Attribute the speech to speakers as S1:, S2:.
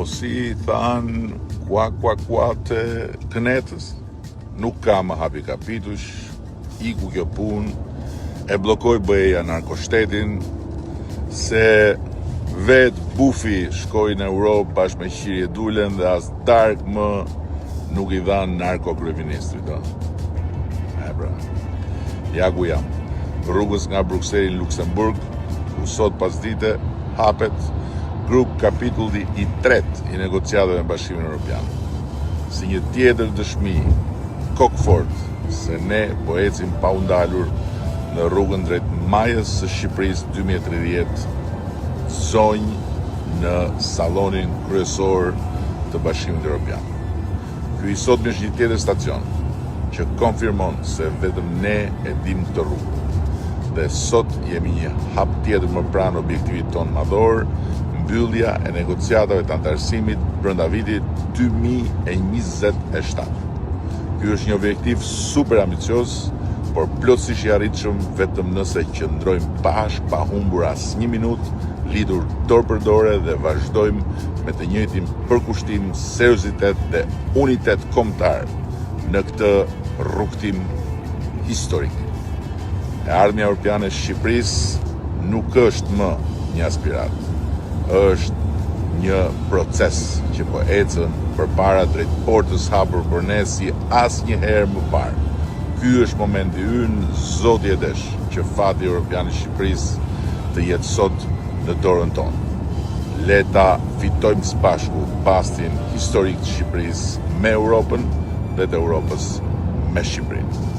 S1: Po si thanë kua kua kua të kënetës, nuk ka më hapje kapitujsh, iku kjo punë, e bllokoi BE-ja narkoshtetin, se vetë Bufi shkoi në Europë bashkë me Qiri e Dulen dhe as darkë më nuk i dhanë narko kryeministrit, ë. E pra, ja ku jam, rrugës nga Brukseli në Luksemburg, ku sot pasdite hapet grup kapitulli i tretë i negociatave me Bashkimin Europian. Si një tjetër dëshmi kokëfortë se ne po ecim pa u ndalur në rrugën drejt majës së Shqipërisë 2030, zonjë në sallonin kryesor të Bashkimit Europian. Ky i sotmi është një tjetër stacion që konfirmon se vetëm ne e dimë këtë rrugë. Dhe sot jemi një hap tjetër më pranë objektivit tonë madhor, mbyllja e negociatave të anëtarësimit brenda vitit 2027. Ky është një objektiv super ambicioz, por plotësisht i arritshëm vetëm nëse qëndrojmë bashkë pa humbur asnjë minutë, lidhur dorë për dore dhe vazhdojmë me të njëjtin përkushtim, seriozitet dhe unitet kombëtar në këtë rrugëtim historik. E ardhmja europiane e Shqipërisë nuk është më një aspiratë, është një proces që po ecën përpara drejt portës hapur për ne si asnjëherë më parë. Ky është momenti ynë, Zoti e desh, që fati europian i Shqipërisë të jetë sot në dorën tonë. Le ta fitojmë së bashku bastin historik të Shqipërisë me Europën dhe të Europës me Shqipërinë.